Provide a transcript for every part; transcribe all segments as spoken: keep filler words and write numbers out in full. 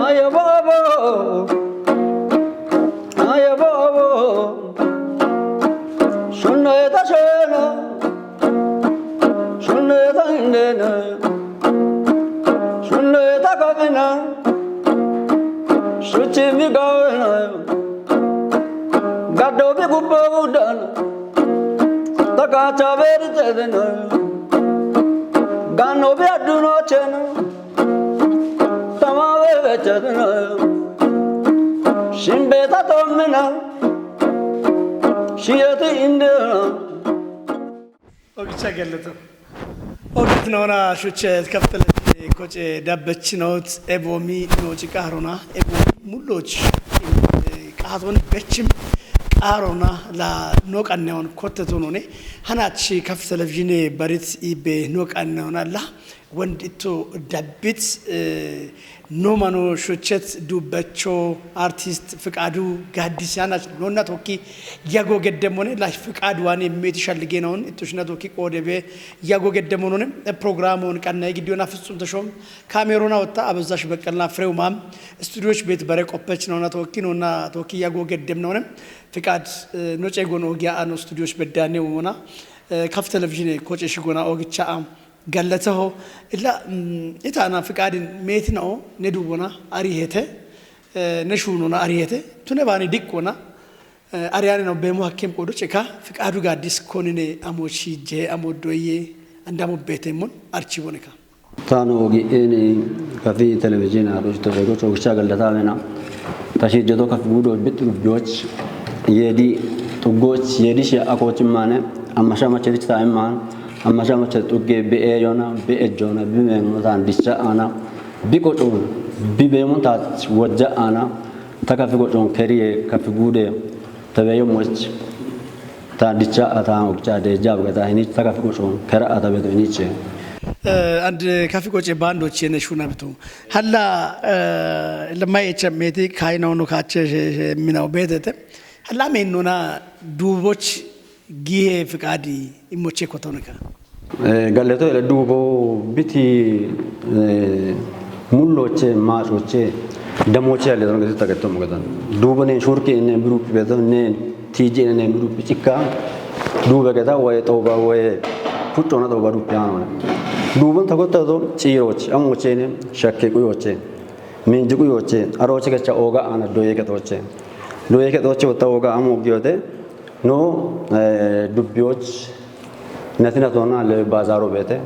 Aye bobo, aye bobo, shunne ta shena, shunne ta indena, shunne ta kabina, shuchi mi gawena, gado bi gubba udana, ta ka cha veri tedena, gano bi aduno chena. Tamawe vechadna, shimbeta tomina, shiyati indena. Ogicha gallata. Ogit nona shuche kaftale koche dabbech not ebomi no chika harona ebomi mulloch qahaton bechim qarona la no qanneon kottetonone hanachi kaf televizhine barit ibe no qanneona la Wonditu Dabbit, eh, nomano shochchet dubbacho artist Fiqaadu Gaaddisyaanaach nonna tokki yago geddemone lash Fiqaadu waane meeti shallige noon ittushna tokki qoodebe yago geddemonone, eh, programon qanna giddiyona Fitsum Tashom, Kaameroona wotta Abezash Beqqelna Firew Maam, studiyoch beet bare qoppech nonna tokki, nonna tokki yago geddemnone, Fiqaad, eh, no ceegon ogiya ano studiyoch beddaane umona, eh, kaf televizhine koce shigona ogicha am. Gallataho, illa, mm, itaana Fiqaadin meetina'o ne duwona ari hete, eh, ne shuunona ari hete, tune baani diqqona, eh, ari ani no beemo hakkem qodo ceka, Fiqaadu Gaaddis konine amo shije, amo doye, andamo betemon, archi boneka. Taano ogi eni kafi televizhina do to do to cha gallata mena. Tashi jedo kafi gudo bit rubyoch, yedi tugoch, yedi shi akochimane, amasha mache ta iman, Amma sha macha xugge bi'e yona, bi'e jona, bi'e no tan dicha ana, bi ko chun, bi be mun ta wajja ana, ta ka fi ko chun keriye, ka fi gude, ta be yo moch, ta dicha ata ukcha de jab ga ta hini, ta ka fi ko chun kera ata be to hini che. Eh, and, eh, ka fi ko che bando che ne shuna bitu. Halla, eh, la mai cha meti kai no no ka che, che, che mina obedete. Halla me no na duboch Gihe Fiqaadi immoche kotonika. Eh, galleto ele dubo biti, eh, mulloche, machoche, damoche ale don gata gato mo gata. Dubo ne shurke ne birup beto ne tije ne birup chikka. Dube gata waye toba waye puchona toba rupiano. Dubon tagotta do chiroche, amoche ne shakke kuyoche. Minji kuyoche, aroche gacha oga ana doye gatoche. Doye gatoche otta oga amo giyote. No, eh, dubbiyoch natina tona le bazaro bete.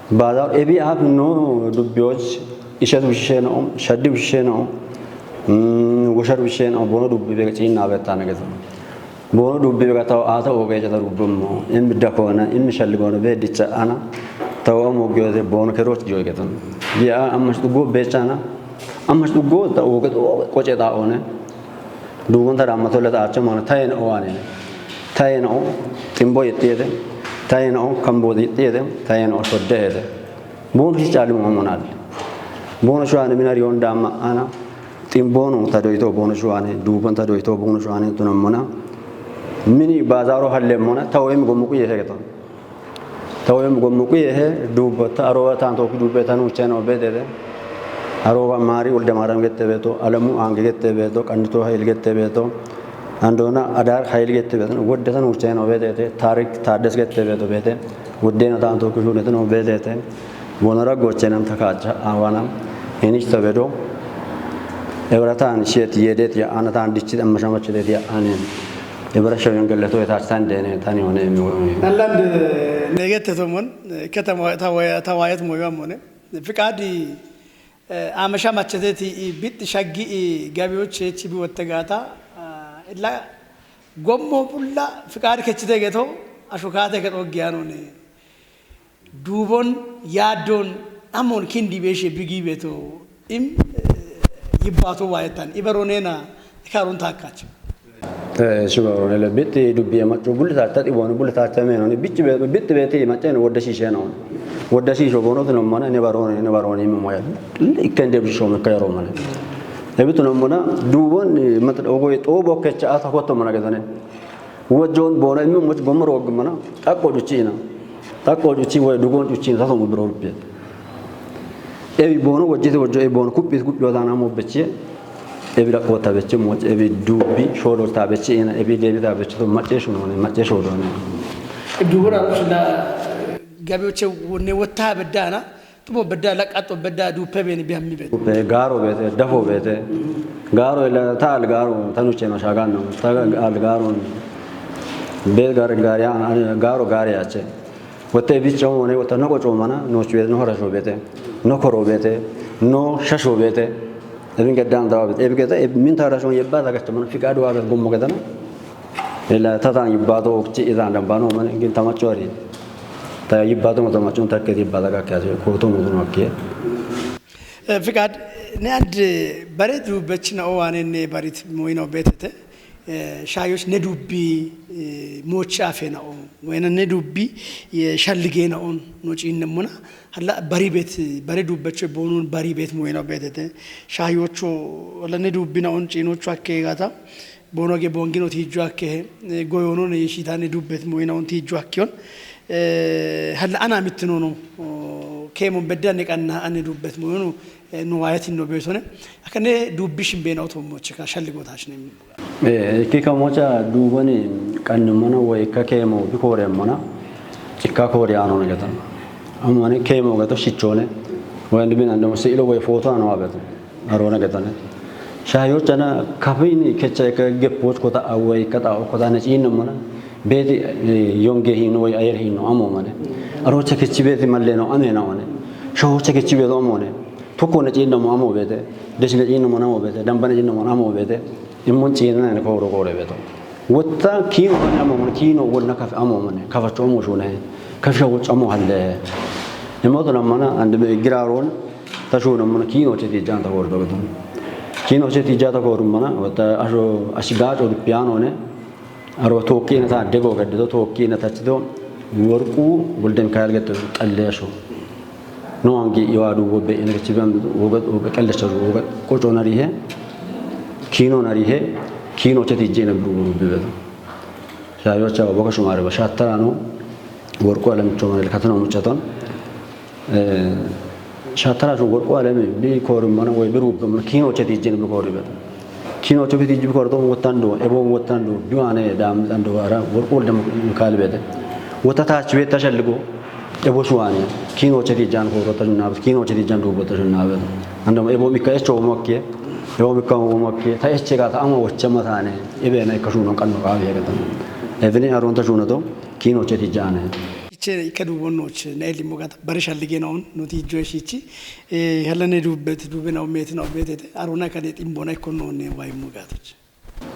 Bazar ebi app no dubbiyoch ishat ushisheno, shaddi ushisheno, mm, wushar ushisheno, bono dubbi bega chinna betana geto. Bono dubbi bega taw ata oge jata rubbummo, im dakona, im shalli bono be dicha ana, taw amo gyote bono keroch gyoy geton. Ya amma shtugo bechana, amma shtugo ta oge qoche ta one. Duuban tara amma tolle ta acha mana tayen o ane. Tayen o timbo yetiyede. Tayen o kambo yetiyede. Tayen o sodde yede. Bono shi chali mo monal. Bono shuane minari on dama ana. Timbono ta doito bono shuane. Duuban ta doito bono shuane tunamona. Mini bazaro halle mona. Tawo emi gomuku yehe geton. Tawo yom gommu kuye he dubbata arowa tan tokki dubbe tan ucheno bedede. Arowa mari ulde maram gette beto, alamu ange gette beto, qandito hayil gette beto. Andona adar hayil gette beto, wodde tan ucheno bedede, tarik tades gette beto bete. Wodde na tan tokki shune tan bedede. Bonora gochenan takacha awana. Enish tabedo. Ebratan shet yedet ya anatan dichit amma shamachet ya anen. Ebra shawen galleto etach tan dene tan yone mi. Alland negette tomon, ketama tawaya tawayet moyamone. Fiqaadi, eh, amasha macheteti bit shaggi gabiyoche chibi wottegata, ah, illa gommo bulla Fiqaadi kechite geto ashukate geto giyanone. Duubon yaaddoon dhamoon kindi beeshee bigii beeto im, eh, yibbaato waayettan ibaroneena ikaaroon taakkaacha. Eh, shibaroon ele bitti dubbiye maccu bulli taacha dhiboon bulli taacha meenoni bitti be-, bitti beeti macceen wodda shiishee noon. Wodda shiishoo boonoti nommana ne barooni, ne barooni immo moya. Ikke inde bishoom ikke yeroo male. Ebitu nommana duubon, eh, mat ogoy xoobo kecha ata kotto mana gedane. Wojjoon boona immi moch gomma roog mana xaqqo juchiina. Xaqqo juchi woy dugoon juchiina tato mo biro rupiye. Ebi boono wojjite wojjo, ebi boono kuphiti kuphiyootaana moobbechiye. Ebi raqqoota beche mooce, ebi duubbi shooloolta beche ina, ebi deebita beche to macce shunoone, macce shooloone. Duubura sila gabiyoche wonne wotta beddaana, tumo bedda laqqatto bedda duuppe beeni bihammi bedda. Duuppe gaaro beete, dafo beete. Gaaro ila taal gaaro tanu cheno shaganno. Taal gaaro be gaar gaar ya gaaro gaar yache. Wotte bicho mone wotta no qoco mana, no chwe no harasho beete. No koro beete. No shasho beete. Ebin geddan dawa beete. Ebi geta eb min tarasho yebba daga chamana fikadu wa gummo gedana. Ila tatan yibbato okchi izan dambano mane gin tamachori. Ta yibbato mo tamachon takke yibba daga kya ko to mo no ke. Eh, Fikad, ne ad bare du bechna o ane ne barit moino betete. Eh, shayoch ne dubbi, eh, mocha fena o. Wena ne dubbi, ye shallige na on no chinne mona. Hala bari bet, bari dubbecho bonun bari bet moino betete. Shayocho, hala ne dubbi na on chinocho akke gata. Bono ge bongino tijjo akke, eh, goyono ne yeshitane dubbet moyina on tijjo akke on. Eh, hal ana mitinono, o, kemon bedda ne qanna ane dubbet moyino, eh, no wayatin no besone. Akane dubbi shimbe na oto moche ka shalli gota shne. Eh, ki ka mocha dubani qanni mona way ka kemo bi kore mona. Ikka kore ano ne gatan. Amane kemo gato shichone. Way ndi bin ando se ilo way foto ano abeto. Arona getane. Shayochana kafini kecha ka geppoch kota awai kata o kota ne chinna mana. Beti, eh, yonge hino wai ayer hino amo mane. Arocha kechi beti malle no ame na mane. Shocha kechi beti amo ne. Toko ne chinna mo amo bete. Deshi ne chinna mo amo bete. Damba ne chinna mo amo bete. Immon chinna ne koro kore beto. Wotta kino amo mane kino wonna kaf amo mane. Kafacho amo shune. Kafsha woch amo halle. Imo to na mana ande be giraron. Tashuunammona kiinoocheti ijjaanta koorito gedon. Kiinoocheti ijjaata koorummona, wata asho, ashigaacoo duphiyaanoone, aro tookkiina ta addegoo gaddeto, tookkiina tachito, worquu, Wolde Mikaa'el getto, xallee asho. No hangi iwaadu wobbe, enerechiban, woga, woga, xallee asho, woga, qocoona rihe, kiinoona rihe, kiinoocheti ijjeena buru buru bibeto. Shaayocha, woga shumaare ba, shaattaraano, worquu alamicho mane, katana muchaton. Eh, shattara sun worqu alemi bi korum mana way bi rubbe mana kiinoche tijjin bi koribe. Kiinoche bi tijji bi korto wottando, ebo wottando, duane dam dando ara worqu dem kalbete. Wotta tach be tashalgo, ebo shuane, kiinoche tijjan koro tajunna, kiinoche tijjan dubo tajunna be. Ando ebo mikka echo mokke, ebo mikka mokke, ta eche ga ta amo wochama tane, ebe na ikashuno kanno ga be ga tan. Ebeni aron tajunato, kiinoche tijjane. Iche ikka duubonnoch ne elimmo gaata. Bare shallige na on, nuti ijjo eshichi. Eh, hala ne duubbet, duube na on meeti na on beetete. Arona kade ximbona ikko no ne wayimmo gaatoch.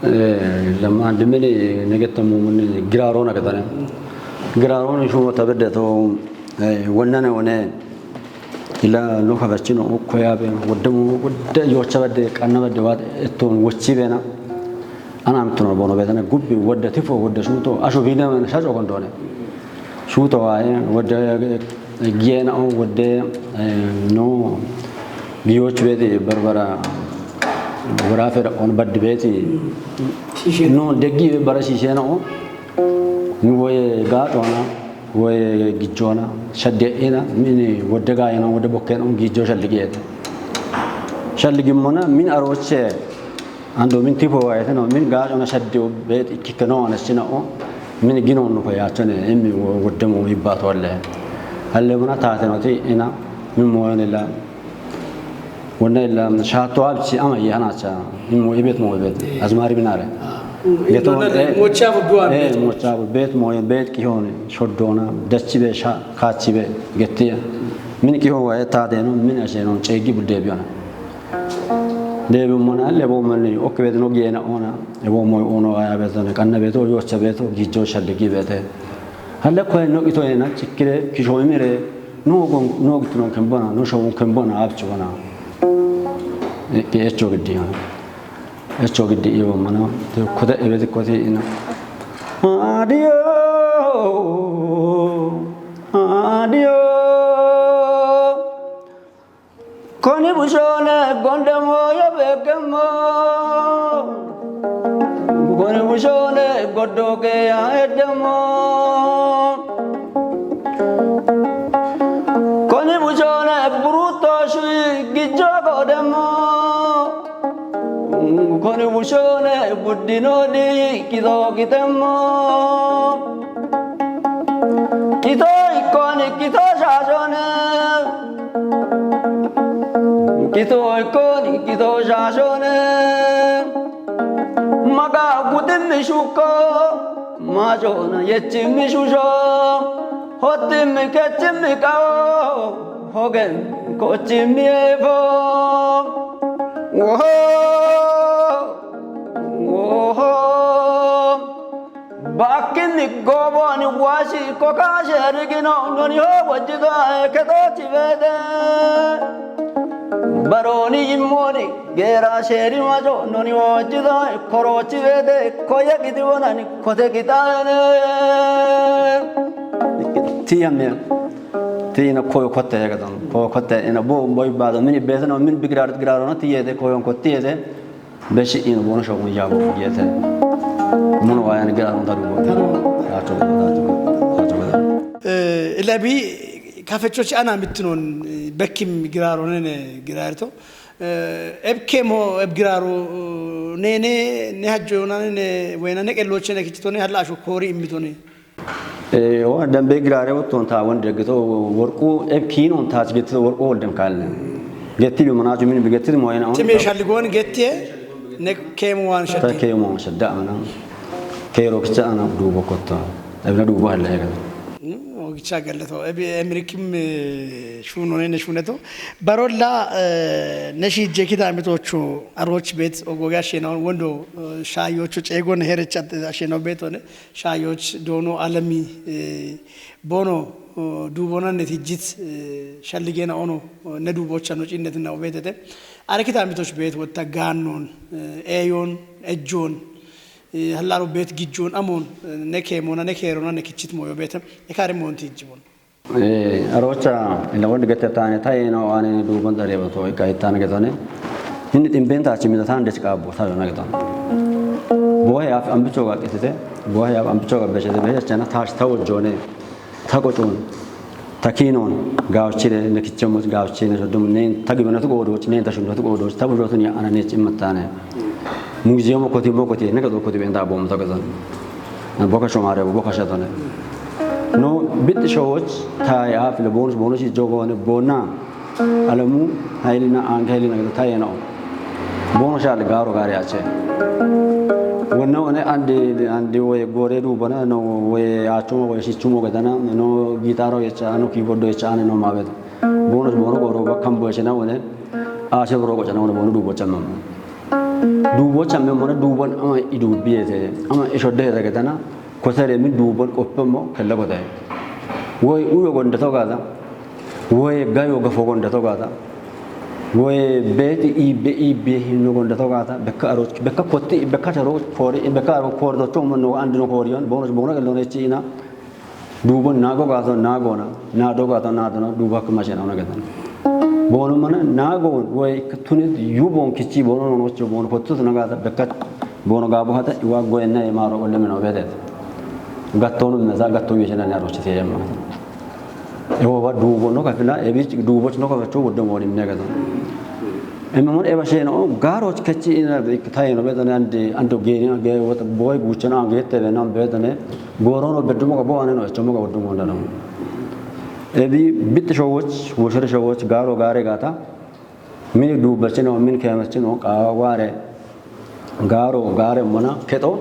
Eh, lamma dimene ne getta mumuni giraarona gatane. Giraarona shuma tabedde to, eh, wonnane one. Ila no kafachino okko yabe, wodde mo, wodde yocha badde, qanna badde, wat etton wochi bena. Ana mittono bono betane gubbi wodde tifo wodde shuto asho bidame shaco kondone. Shuto waye wodde giyena o wodde, eh, no giyoch beti barbara wara fera on baddi beti. Shishe. No deggi be bara shishe na o. Ni woye gaxona, woye gijjona, shadde ina, mini wodde gayena, wodde bokkena, gijjo shalligiyete. Shalligimmona min aroche. Ando min tipo wayeteno, min gaxona shadde o bet ikkikeno ona sina o, min ginon ko yachone, emmi wo-, wodde mo ibbato alle. Alle mona tate no ti ina, min moyone la. Wonna illa shaatto abchi ama ye anacha. Min mo ibet mo ibet. Eh. Azmari binare. Ah. Geto, eh, mocha bu duan eh, bet. Mocha bu bet mo bet ki hone. Shoddona, dachi be sha, kachi be, gettiya. Min ki hon wa eta de no, min ashe no, chegi bu debiona. Debi mona, lebo mani, okke be no gena ona. Ebo mo ono aya be zane, kanna be to, yocha be to, gijo shadde gi be te. Halla ko no ito ena, chikire, kisho mire, no gon, no gitno kembona, no shawun kembona, abchi bona. E, e echo giddi. Echo giddi iyo mana, te kote ebe te kote ina. Adio, adio. Koni bushone gonde moyo bekemo. Koni bushone godoke ya edemo. Koni bushone bruto shui. Ijoo godemmo, kuni bushoone buddinoodi kitoo kitemmo. Kitoo ikkooni kitoo shaashoone. Kitoo ikkooni kitoo shaashoone. Magaa gudimmi shukko, maacoona yechimmi shusho. Hottimmi kechimmi qawo, hogen kochimmi eefo. Woho, woho. Bakkinni gobooni washi kokashe rigino noni ho wajjito eketochi vede. Baroni immoni gera sheri majo noni ho wajjito korochi vede koye gidi wonani kote gitane. Tiyamme. Ti ina koyo kotte ya gadon. Koyo kotte ina bo boy bado mini betano min bigrar grarona tiyede koyon kottiyede. Beshi ina bono shogun yabo yete. Mono wayan grarona tarugo. Tarugo. Acho. Acho. Eh, ilabi kafechochi ana mitnon bekkim graro nene grarto. Eh, ebkemo ebgraro nene ne hajjo nene wena ne kellochene kichitone halla asho kori immitone. Ee, waan danbee giraaree wottoon taa wan deggito worquu ebkiinoon taach gettito worquu wol demkaalle. Getti bi manaachu min bi getti mo ina. Ti meeshaalli goon gettiye ne keemu waan Ta shaddi. Keemu waan shadda ana. Keero kicha ana duubo kotto. Ebna duubo halle hegata. Ogicha gallato ebi emirikim shuunone ne shuuneto barolla ne shiijje kidaamitocho arooch beet ogoga sheenaon wondo shaayocho ceegon herecha sheenaon beetone. Shaayoch doono alami boono duubonanne tijjit shalligeena ono ne duubochano cinnetinna obeetete. Are kitaamitoch beet wotta gaannoon eeyoon ejjoon hallaro beet gijjoon amoon ne keemoona ne keerona ne kichit mooyo beete ekaare moon tijjibon. Arocha ila wonde gette taane tayeno ane duubon darebato ika ittana getone. Hindi timben ta chimida tan dech kaabo ta na getone. Bohe af ambicho ga ketete. Bohe af ambicho ga bechete bechete na tash tawo jone. Tako tun. Takinon gawchire ne kichemos gawchine so dum ne tagi bana to godo ne ta shum to godo ta bujo tun ya ana ne chimmatane. Museum koti mo koti ne ka do koti benda bom ta gazan. Na boka shomare boka shatane. No bit showoch tai afle bonus bonus jogone bona. Alamu haylina ang haylina ta yeno. Bono shal garo gari ache. Wonna one andi andi woye gore du bana no woye achumo woye shichumo gadana no gitaro yecha no keyboard yecha no mabet. Bono bono goro bakam boye na one ashe boro go chana one bono du bocha mam. Du bocha mem mona du bon ama idu biyete ama isho de gadana. Kosare min duubon qoppemmo kella gotaye. Woy uyo gonde togada. Woy gayo gafo gonde togada. Woy beeti ibe ibe hinno gonde togada. Bekka aro bekka kotti bekka taro kori bekka aro kori do chomo no andino kori on bono bono gelone china. Duubon nago gato nagona nado gato nadona duuba kuma chena ona getan. Bono mana nago woy tunit yubon kichi bono no cho bono kottu na gata bekka. Bono gabo hata iwa goyenna e maro olle meno bedet. Gattono meza gatto yechena ne arochi seyemma. E wo wa duubo no kafina e bich duubo no kafacho wodde woni ne gato. E mon e basheno garo kechi ina tayeno bedo ne ande ando geni ge wota boy guchana ge tebe nam bedo ne gorono beddumo ga bo aneno chomo ga wodde wonda no. E bi bit showoch wosere showoch garo gare gata. Mini duubachino min kemachino qawa ware garo gare mona keto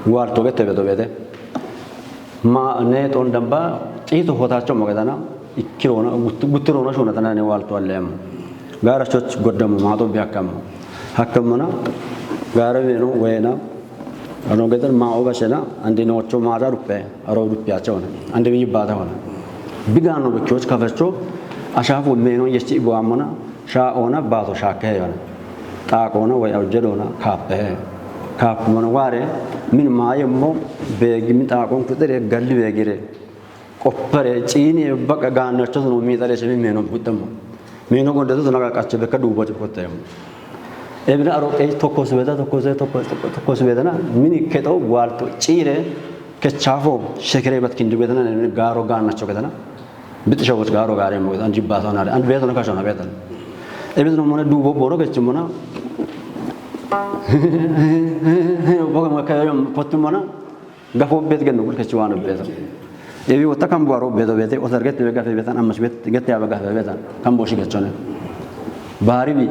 walto gete bedo bede. Ma ne ton damba tito hotacho mogadana ikkirona guttirona shuna tanane walto allem. Gara choch goddamo mato biakam. Hakamana gara weno wena. Ano getan ma oga shena andi no cho mata ruppe aro ruppe achona andi mi bata hona. Bigano be kyoch kafacho ashafu meno yechi ibo amona. Sha ona bato shake yona. Ta kona way awjadona kape. Kap mon ware min maye mo begi min ta kon kutere galli begire. Koppare chini baka ganna chono mi tare shemi meno gutamo. Meno gonda to naga kache beka dubo kotem. Ebina aro e tokko subeda tokko se tokko tokko subeda na mini keto walto chire kechafo shekere bat kindu bedana garo ganna chokedana. Bit shogot garo gare mo an jibba sona an beto na kashona beto. Ebis no mona dubo boro kechi mona. Boga ma kayo potu mona. Gafo bet gen nugul kechi wana beta. Ebi wata kan buaro beto bete, o target be gafe betan, amas bet, get ya gafe betan. Kan boshi kechone. Bari bi,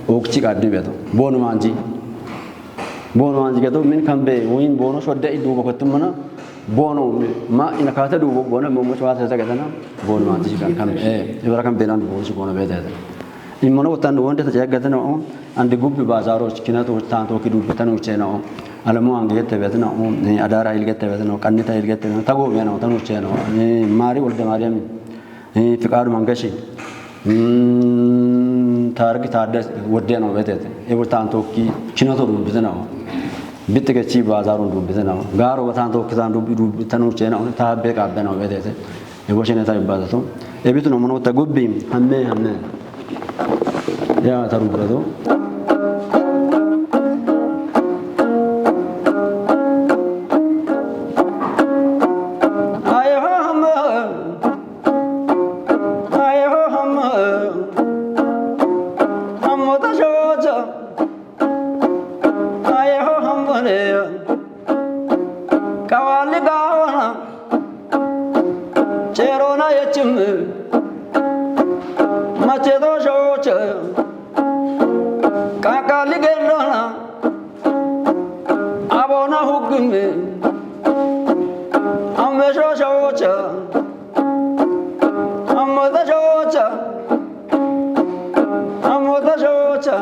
okchi kaddi beto. Bonu manji. Bonu manji geto, min kan be, win bono shodde idu bokotum mana. Bono, ma, ina kata du bono, mo mo chwa sa sa getana. Bonu manji kan, kan, eh, ibara kan benan bono shi bono bete. Immono wotan wonde ta jagatana o, andi gubbi bazaro kinato tanto ki dubbi tanu chena o. Alamo angi gette betana o, ni adara il gette betana o, kannita il gette betana o, tago bena o tanu chena o. Ni mari wolde mariam, ni fiqadu mangashi. Mm, targi tadde wodde no betete. E wol tanto ki kinato dubbi tana o. Bitte ke chi bazaro dubbi tana o. Garo tanto ki tan dubbi dubbi tanu chena o, ta be ka bena o betete. E boshene ta ibadato. E bitu no mono ta gubbi, hamme, hamme. Ya ta rubato. Aye ho hamme. Aye ho hamme. Hammo ta shoja. Aye ho hammone. Kawali gawana. Cherona yechim. Machedo shocha. Kakali gerona. Abona hugime. Ambe shocha. Amada shocha. Amada shocha.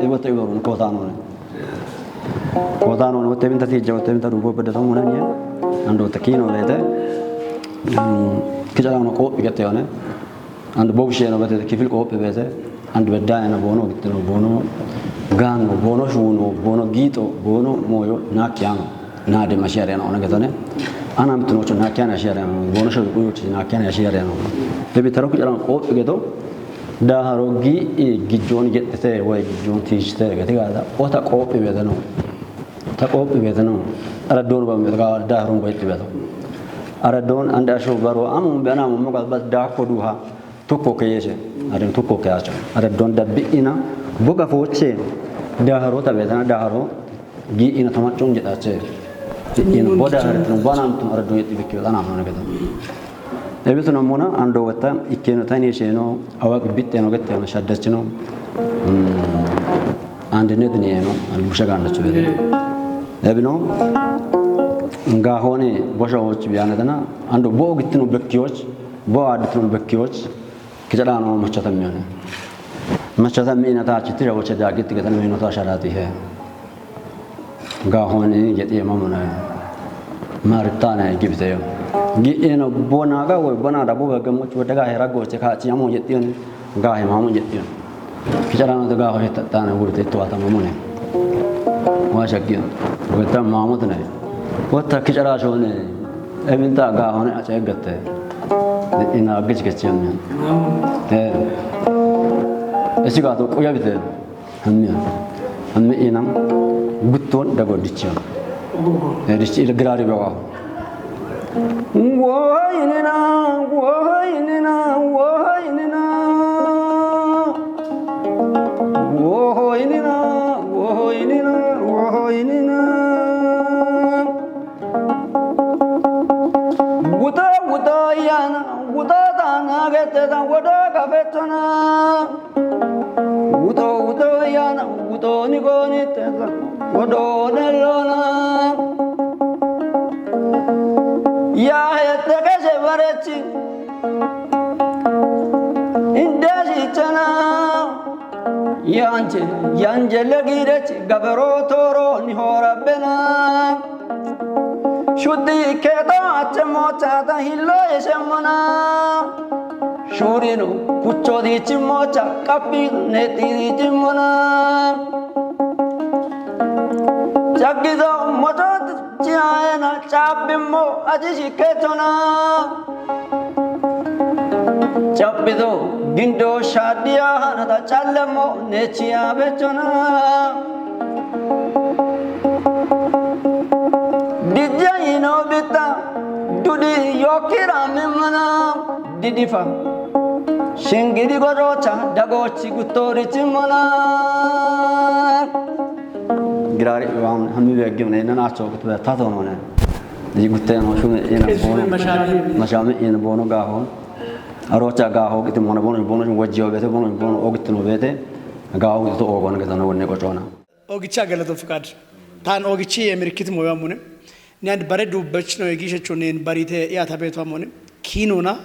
Ebo te iborun kotanone. Kotanone, wote binta tijja, wote binta dubo bede tamunani. Ando takino bete. Kijalano ko bigete yone. Ando bogsheno bete kifil ko bete. Ando bedayana bono gitno bono. Gano bono shuno bono gito bono moyo na kiano. Na de mashiare no na getone. Ana mitno cho na kiana shiare no. Bono sho uyo chi na kiana shiare no. Ebi taro kijalano ko bigeto. Daharo gi, i, gijjoon jedhite woy gijjoon tiichite gati gaata ota qoophi beetano. Ta qoophi beetano. Araddoon ba me ga daharoon goyte beeto. Araddoon ande asho baro amu bena mu ga bas da ko duha. Tukko ke yeshe. Aden tukko ke acho. Araddoon dabbi ina boga foche. Daharo ta beetana daharo gi ina tamaccon jedhache. Ina boda araddoon banam tun araddoon yetti bikki ana amana gata. Ebitu namuna ando wata ikkeno tani sheno awaq bitteno getteno shaddachino. Mm. Andinet ni eno, an busha gandachu bede. Ebino, nga hone bosha hoch biyanatana, ando bo gittino bekkiyoch, bo aditino bekkiyoch, kichadano machatamiyone. Machatamina ta chitira hoche da gitti getana mino ta sharati he. Gahoni jedhee mamuna maritana gibteyo. Gi eno bona ga wo bona da bo ga mo chu daga hera go che ka chi amo jedhiyon. Ga he mamo jedhiyon. Kichara no ga ho ta tana gurte to ata mamune. Wa shakki. Wata mamut ne. Wata kichara shone. Eminta gahoni ache gatte. Ina gich gich yon. Eh. Esi ga to kuya bite. Hammi, hammi inam gutton dago dichon. Eh, dichi ila girari bawa. Wohoinina, wohoinina, wohoinina. Wohoinina, wohoinina, wohoinina. Guta, guta yana, guta tana gete tan wodo kafetana. Wuto, wuto, yana, wuto, ni goni, teza, wodo, ne, lona. Ya, hete, ke, se, barechi. Inde, si, chana. Yanje, yanje, le, girechi, gabero, toro, ni, hora, bena. Shuddi keto ache mocha ta hillo yeshemona. Shurino kucho dichi mocha kapi neti dichi mona. Chagizo mocho chiaena chapimo aji shiketona. Chappido gindo shadia hanata challemo nechia bechona. Didya ino bita dudi yokira memana didifa. Shingidi godocha dagochi guttori chimona. Girari wan hammi begim ne nan acho kutbe tato no ne. Di gutte no shun ina bono. Mashami in bono gaho. Arocha gaho gitti mona bono bono wajjo bete bono bono ogitno bete. Gaho to ogon gitano wonne gochona. Ogicha galato fikad. Tan ogichi emirkit moyo amune. Nyan bare dubbech no egishe chunen barite ya tabeto amune. Kinona.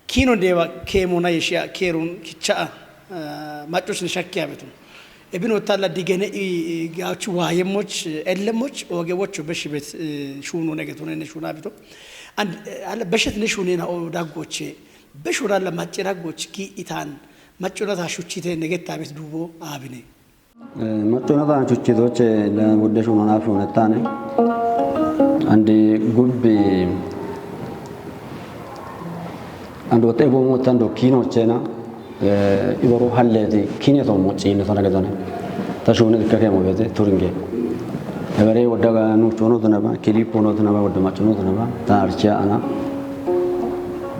Kino dewa kemona yeshia kerun kicha. Machus ni shakya betun. Ebin otalla digene i gachu wayemoch ellemoch oge wocho beshibet shunu ne getun ne shuna beto. And ala beshet ne shunena o daggoche. Beshuralla machi daggoch ki itan. Machuna ta shuchite negetta bet dubo abine. Macunatan cuccidoche la wudde shunona fiunettane. Andi gubbi ando tebo motando kino chena. Ibaro halleti kine to mo chine sana gedone. Ta shune dikka ke mo bete turinge. Ebare wudda ga nu chono to naba kili pono to naba wudda macuno to naba ta archa ana.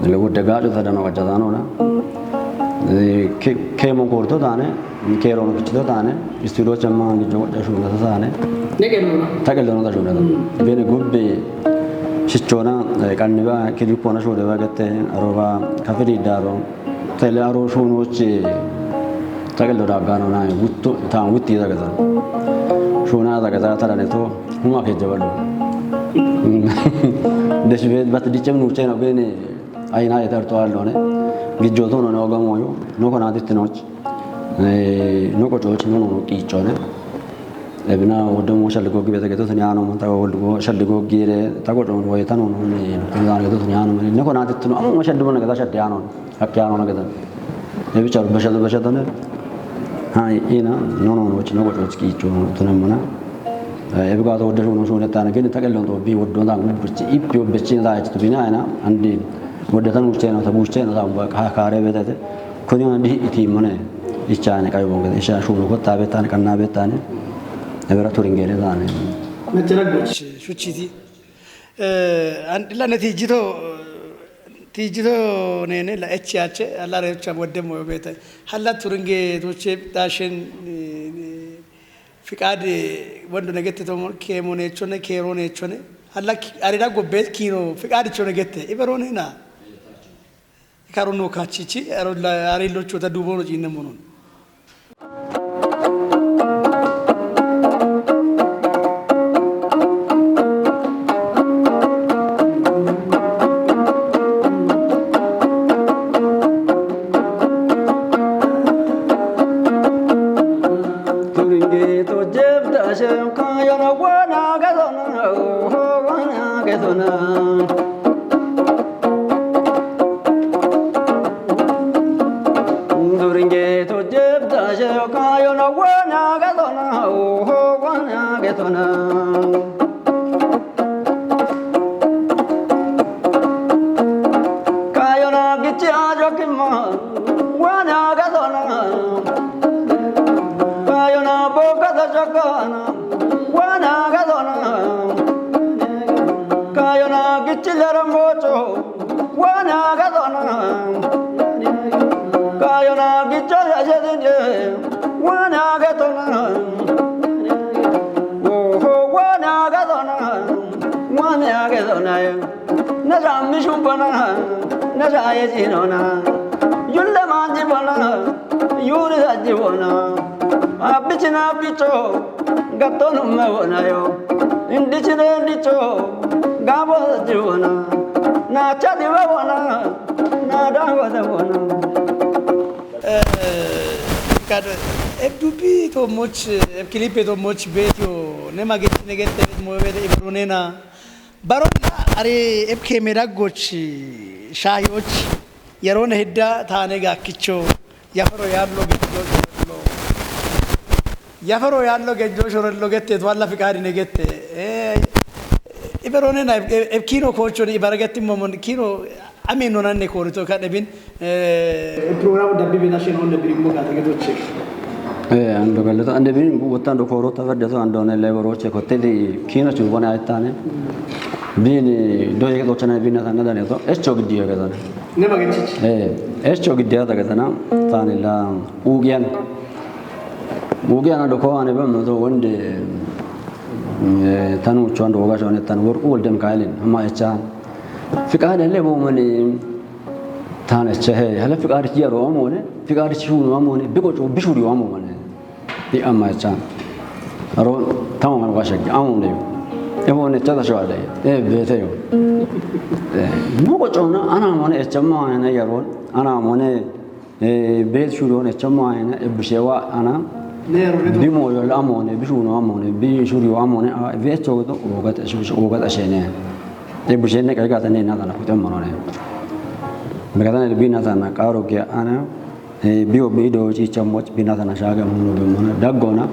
Le wudda ga ta dano ga jadano na. Ke mo korto tane. Keeroon ofichito taane istuudiyoo chammaa giddo godha shuunata taane. Neqelloona. Taqelloona ta shuunata. Bene gubbe shichoona qanniba kidippoona shuudeba gette aroba kafidi daaro tele aro shuunoochi taqello daaggaano nae wutto taan wutti dagata shuuna dagata taraneto huma kejjabadho. Deshibet bat diccem nuuchena bene. Ayina yetarto allone gijjoto none ogamoyo noko natittinoch noko coch nono qichone. Ebina wodde mo shalli gogi bete geto tani ano ta wodde mo shalli gogi re ta godo mo yeta nono ne no kan geto tani ano ne noko natittino amo shalli mo ne gata shalli ano hakke ano ne gata. Ebi charu bashado bashado ne. Ha ina nono no chino godo qicho tunamana. Ebi gato wodde shuno shune tane gene taqellon to bi woddo ta gubbichi ippi obbechi ta ichi tubina ina andi wodde tan uche no ta buche no ta ba ka kare betete kuni on di iti mone ichane kai bonge isha shuno ko ta betane kanna betane ebera turingere tane. Machara gochi shuchiti. Eh, an la ne tijito tijito nene la echi ache alla recha wodde mo beta halla turinge to che dashen. Fiqaade wando negette to keemo neechone keeroo neechone halla arida gobbeet kiino fiqaadicho negette iberoonina. Karo no kachichi aro la ari locho ta dubono jinne monon. Kayona gichi ajo kima wana gadona. Kayona boka da jakana wana gadona. Kayona gichi lera moto wana gadona. Kayona gichi ajo dine wana gadona. Oho wana gadona. Wana gadona. Naja mishumbana, naja yejinona, yulle manjibana, yuri dajibona, abichina bicho, gatonum mawona yo, indichine dicho, gabo dajibona, na chadi wona, na dawa dajibona. Eh, kado, eb dubi to moch, eb kilipe to moch betio, ne magit ne gete mo bete ibrunena. Baroon ari eb keemee daggoch shaayoch yeroon hedda taane gaakkicho yafaro yaallo gejjoo shorello yafaro yaallo gejjoo shorello gette to alla fiqaadine gette. Iberoonena eb kiino koochoni ibaragetti momon kiino amiinonanne koorito kadhebin. Program dabbi bena shen on dabbi mo gata gedoche. Eh, ando galata ande bin wotando koro ta fadde to ando ne leboro che ko tedi kino chu bona aitane. Bini do yeke to chana bina tan da ne to echo gidi yeke tan. Ne magechich. Eh, echo giddiya dagatana, tanila, ugiyan. Ugiyan do ko ane ba mo to wonde, eh, tanu chon do ga shone tan wor ul dem kailin, amma echa. Fikade le bo mane, tan echa he, hala fikade chi yaro amone, fikade chi shunu amone, biko cho bishuri amone. Di amma echa. Aro, tamo man washa, amo ne. E mo ne chada shwa de. E bete yo. Eh, mo ko chona, ana mo ne echa mo ne yaro, ana mo ne, eh, be shuru ne echa mo ne, e bushewa ana. Ne yaro ne. Bi mo yo la mo ne, bi shuru mo ne, bi shuru mo ne, a ve cho do, o ga ta shu, o ga ta shene. E bushene ka ga ta ne na ta na kutem mo ne. Me ga ta ne bi na ta na karo ke ana. Eh, biyo bido chi chamo binata na shaga mo be mo na dagona.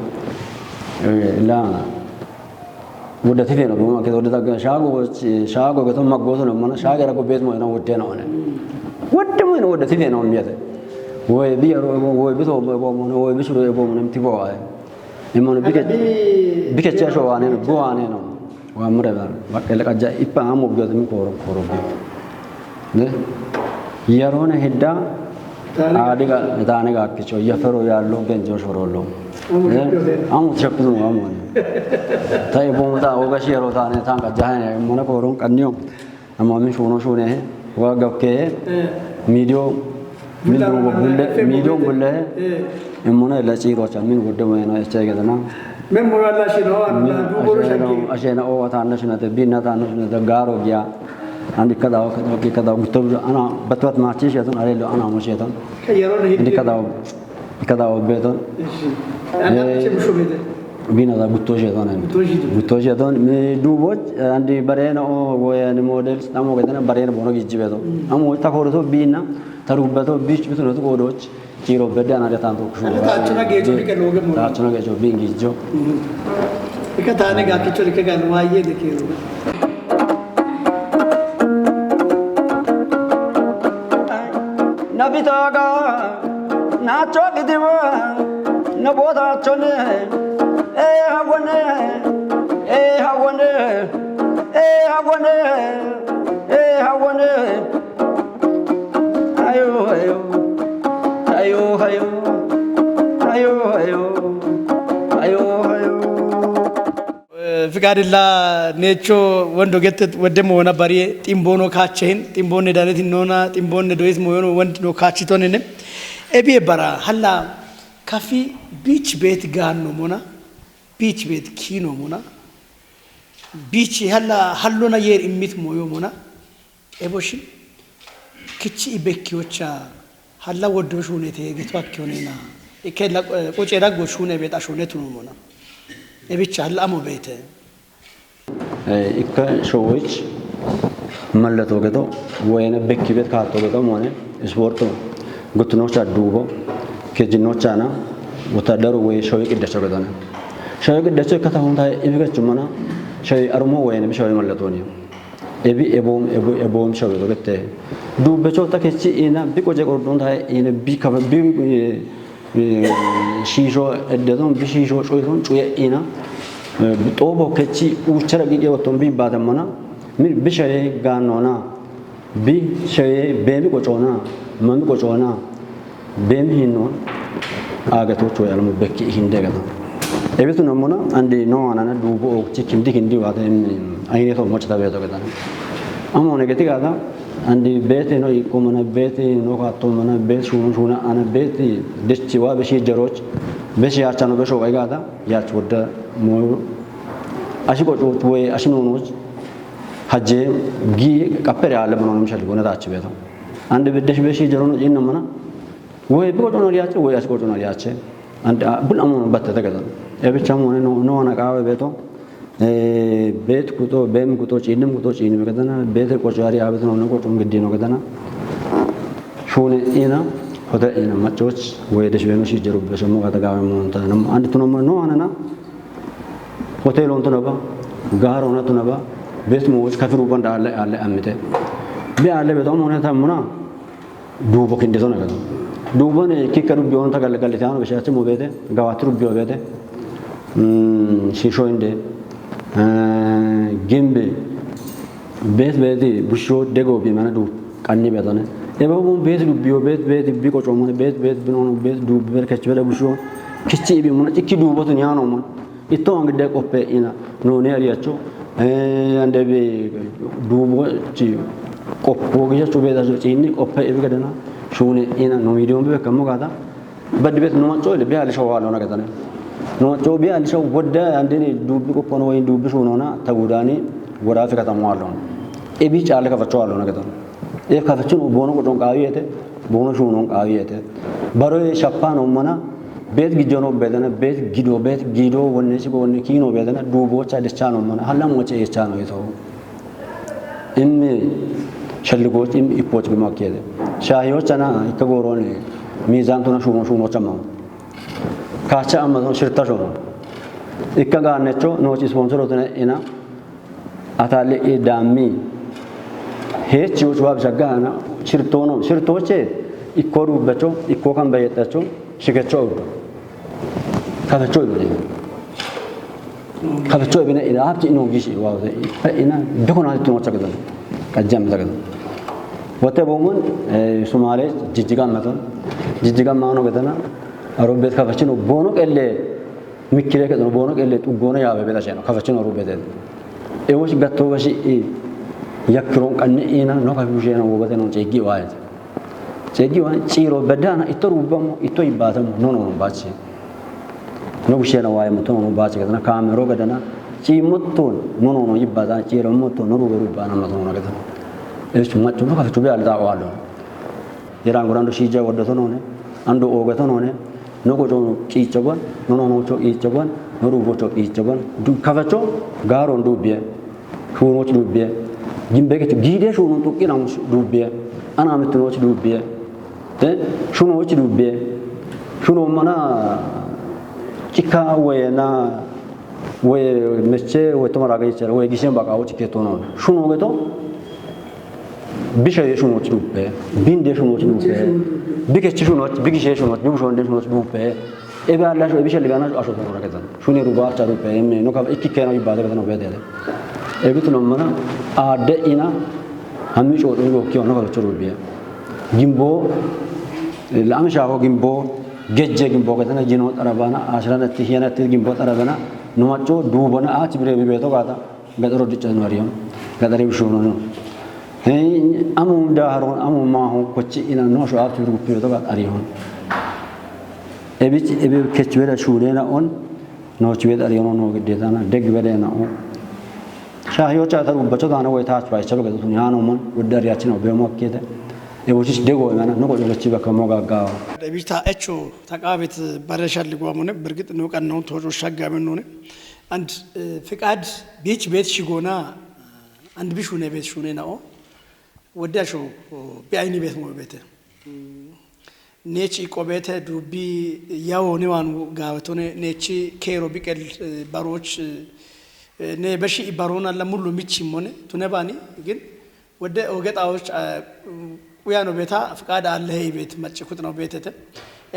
Eh, la. Wodda tifeno be mo ke wodda dagona shago chi, shago ke to mago to mo na shaga ra ko bet mo na wodda na one. Wodda mo na wodda tifeno mi ate. Wo e biya ro mo, wo e bito mo mo na, wo e bisuro mo mo na tibo ai. E mo na bike, bike cha sho ane no, go ane no. Wa mure ba, ba ele ka ja ipa amo biyo mi koro koro bi. Ne? Yarone hedda. Tane. Adiga tane ga kicho ya fero ya lo genjo shoro lo. Amo. Ne? Shakku de. Amo shakku no amo. Tai bom ta o ga shero tane tanga jahane mo na koron kanyo. Amma min shuno shune, wa gakke, eh, midiyo, min bulla, dugo bulle, F M midiyo bulle, bulle, eh, emmona ila chiro cha, min gudde mo eno eche gedana. Men mo wala shino, an la dugo ro shakki. Ashena o ta na shina te, bina ta na shina te, garo gya. Andi kada, kada, kada, gutto, ana, batwat ma chi shetan, are lo, ana mo shetan. Kayaro ne. Andi kada, Kada o beton. Ishi. Ana, eh, che musho bete. Bina da gutto jeton. Gutto jeton. Gutto jeton. Mi dubo, eh, andi barena o go ya ni model, namo gedana barena bono gijji beton. Mm. Amo ta koro to bina, taru beto, bich beto to go doch. Chiro bedde ana de tanto kushu. Ana ta chuna gejo ke loge mo. Ta chuna gejo bingi jo. Mm. Ika tane ga kicho ke ga no aye de ke. Nabitaga, na chogidiwa, na boda chone, eh, hawane, eh, hawane, eh, hawane, eh, hawane. Ayo, ayo, ayo, ayo, ayo, ayo, ayo, ayo, ayo. Eh, Fikadilla necho wendo gette wedde mo wona bariye, ximbo no kachehin, ximbo ne danet nona, ximbo ne dois mo yono wendo no kachitonene. Ebi e bara, halla kafi beach bet ganno mona, beach bet kino mona, beach halla hallona yer immit moyo mona. Eboshin, kichi ibekkiyocha, halla woddo shunete, gitu akkiyonena. Ikke la, eh, qoce daggo shune beta shune tuno mona. Ebicha halla amo bete. Eh, ikka showich, mallato geto, wayne bekki bet kato geto mone, isporto, gutnocha dubo, kejinocha na, wotadaru way showi qiddacho getona. Showi qiddacho kata hunta ibi gachumana, showi arumo wayne bi showi mallatoni. Ebi eboom, ebu-, eboom shawe dogette. Dubbecho ta kechi ina bi qoje qordon ta ina bi kaba bi, eh, eh, shisho eddeton, bi shisho cuyeton, cuye ina. Eh, xobo kechi uchara gige oton bi batamana. Mi bi shaye ganona. Bi shaye bemi qocona. Mami qocona. Bemi hinno, agatocho yalamo bekki hinde gata. Ebitu namona, andi no anana dubo o chikindi kindi wata em, ayine to mochta beto gata. Amo ne geti gata, andi bete no ikomana, bete no katomana, bet shunu shuna ana beti, dechi wa beshi jaroch, beshi achano besho gata, yach wodda mo, ashi ko chwe, ashi no no, hajje, gi kapere ale bono shal gona dachi beto. Andi bedesh beshi jarono jinna mana, Woy bi qocono liyache, woy as qocono liyache. And, ah, bul amo batta ta gadan. E bicha mo no, no na kawe beto. Eh, bet kuto, bem kuto, chinem kuto, chinem gadana. Bet qoco ari abet no, no qoco giddi no gadana. Shune ina, hoda ina machoch, woy de shweno shi jeru be shamo gata gawe mo ta nam. And tuno mo no anana. Hotel on tunaba, gahar ona tunaba. Bet mo kafiru banda ale, ale amite. Be ale beto mo ne ta muna. Duubo kinde sona gado. Duubone kikka dubbi on ta galle galle tano be shati mo bete, gawati dubbi o bete. Mm, shisho inde. Eh, gimbe. Bet beti busho dego bi mana du kanni betone. Ebe ubun bet dubbiyo, bet, bet bi qocomun, bet, bet binon, bet dubbi ber kech beda busho. Kichi ibi mun, iki dubotu nyano mun. Ito angde kope ina, no ne ariacho. Eh, ande be dubo chi kopo gija chu beda jo chini kope ibi gadana. Shune ina no medium be kamo gada. Baddi bet no macho le be ali shawa lo na gadana. No macho be ali shawa wadda ande ni dubbi kopo no dubbi shunona tagudani wada fi katamo alon. Ebi chale kafacho alona gadana. E kafachin bono ko don kawiyete, bono shunon kawiyete. Baro e shapano mana, bet gijono bedana, bet gido, bet gido wonne si wonne kino bedana, dubo cha de chano mana, hala mo che e chano ito. Immi shalligo im ipoch bi makkede. Shahiyo chana ikka gorone, mizan tuna shuno shuno chama. Kacha Amazon shirta shono. Ikka gannecho no chi sponsor otuna ina. Atale e dammi. Hechi uchu wab shagana, shirtono, shirtoche, ikko rubacho, ikko kan bayetacho, shikecho. Kafacho ibine. Kafacho ibine ina apti no gishi wa ina dukona tino chakada. Kajam chakada. Wate bomun, eh, Sumale, Jijjiga maton. Jijjiga mano gadana. Aro bet kafachino bono kelle. Mikkire ke bono kelle tu gono yabe bela sheno kafacho no rubete. E woshi gatto bashi i yakkiron kanne ina no kafi bushena wobate non chegi waye. Chegi waye chiro bedana ito rubamo ito ibatamo no no no bachi. No bushena waye mo to no bachi gadana kamero gadana chi mutton no no no ibata chiro mutton no rubo rubana ma to no gadana. E su macho no kafacho be alda walo. Yera ngora ando shija wadda tonone, ando oga tonone, no ko to kicha gwan, no no no to kicha gwan, no rubo to kicha gwan. Du kafacho garo ndo bie. Shuno to bie. Gimbe ke gide shuno to kina mus du bie. Ana mit no to bie. Te shuno to bie. Shuno mana chika we na we meche we to mara ga ichara we gishen baka o chike to no. Shuno ge to Bisha ye shunot dupe, binde shunot dupe, bike chi shunot, bike she shunot, bibu shonde shunot dupe. Ebe Allah shu, ebe shali gana asho toro raketan. Shuni ruba cha dupe, emme no ka ikki kena ibada ketan obede. Ebe tuno mana ade ina hammi cho dun go kiyo no ka churu biya. Gimbo, la am shaho gimbo, gejje gimbo ketan jino tarabana, ashran atti hiyana atti gimbo tarabana, no macho dubana ach bire bibe to gata. Gaxaro dicca no ariyon. Gaxare bishono no. He amu da haron amu ma hon kochi ina no sho aftu rupiyo to gaxariyon. Ebi ebi kech weda shurena on no chi weda ariyon no gidetana deg weda na on. Shahiyo cha taru bacho dana wai tach bai chalo gadu nyano mon weda riachino be mo kete. Ebo chi dego mana no ko chi baka mo gaga. Ebi ta echo ta qabet bare shalli gwa mone bergit no kan no tojo shagga men none. And ፍቃድ ቢች ቤት ሽጎና አንድ ቢሹኔ ቤት ሹኔ ናኦ ወዳሾ ቢአይኒ ቤት ሞ ቤተ ኔች ኢቆ ቤተ ዱቢ ያዎ ኒዋን ጋወቶኔ ኔች ኬሮ ቢቀል ባሮች ኔ በሺ ባሮና ለሙሉ ሚች ሞኔ ቱነባኒ ግን ወደ ኦገጣዎች ቁያ ነው ቤታ ፍቃድ አለ። ይሄ ቤት መጭኩት ነው ቤተተ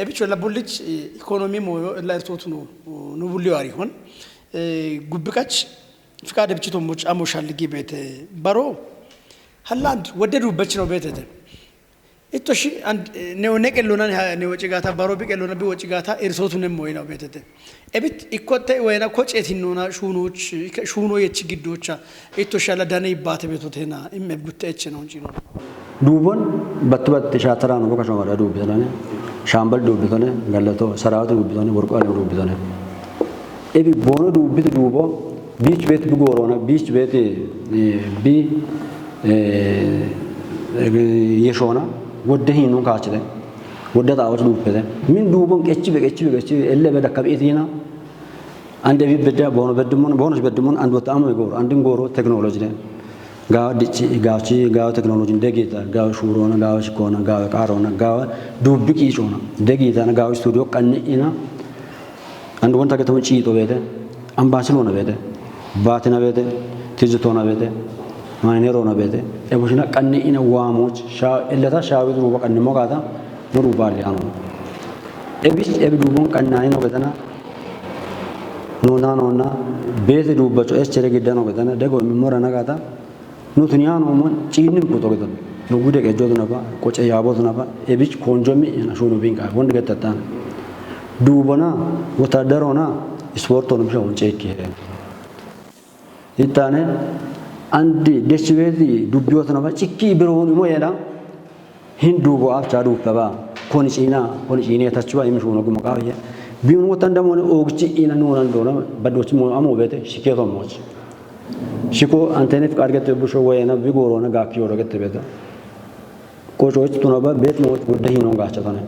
ኤቢች ለቡልች ኢኮኖሚ ሞ ለእርቶት ነው ኑቡሊው አሪሆን ጉብቀች ፍቃድ ብችቶ ሞጭ አሞሻል ጊ ቤት በሮ ሀላንድ ወደዱበች ነው ቤተተ ኢቶሺ አንድ ነው ነቀሎና ነው ወጭጋታ በሮ ቢቀሎና ቢወጭጋታ እርሶቱ ነው ወይ ነው ቤተተ ኤቢት ኢኮቴ ወይና ኮጨት ኖና ሹኖች ሹኖ የች ግዶቻ ኢቶሻላ ዳነ ይባተ ቤቶቴና እም ጉተ ኤች ነው እንጂ ነው። Duuboon battu battu shaataraano boka shomara duubbitone, shaambal duubbitone, gallato saraawati duubbitone, worqoole duubbitone. Ebi boono duubbiti duubo biich beet bi gooroona biich beet bi yeshoona wodde hiinun kaachite wodde xaawoch duubbite min duubon qechibe qechibe qechibe elle be dakkabi'itiina. Ande bi bedda boono beddumun boono beddumun and wata amo gooro andin gooro technology den. Gaawa dicci gaawa ci gaawa technology degita gaawa shuurona gaawa shikona gaawa qaarona gaawa dubbi qiicona degita gaawa studio qanni'ina. And wonta gata won ciito beete ambaasi loona beete baatina beete tizitoona beete maayine roona beete ebushina qanni'ina waamoch shaa illata shaawi duuba qannimo gaata no duuba alliyaano. Ebis ebi duubon qannaani no gatana. Nuna nuna beti dubacho eschere gidano gidana dego mi mora nagata. Nutun yano mon chinin kuto gidan. Gude qejjo tunaba, qoce yaabo tunaba, ebich konjo mi yana shunu binka, wonde gettatan. Dubona, wotadaro na, isporto no bisha wonche ki he. Itane, andi deshibeti dubbiyo tunaba, chikki biro woni mo yana. Hin dubo afcha dubba ba, koni china, koni chine tachuba imi shunu gumo kawiye. Biun wotanda mo ne ogchi ina no nan dona, badochi mo amo bete, shiketo moch. Shiko antene fikar gete busho wayena, bigoro na gaki oro gete bete. Qoco itti tuna ba bet mo wodde hinon gacha tane.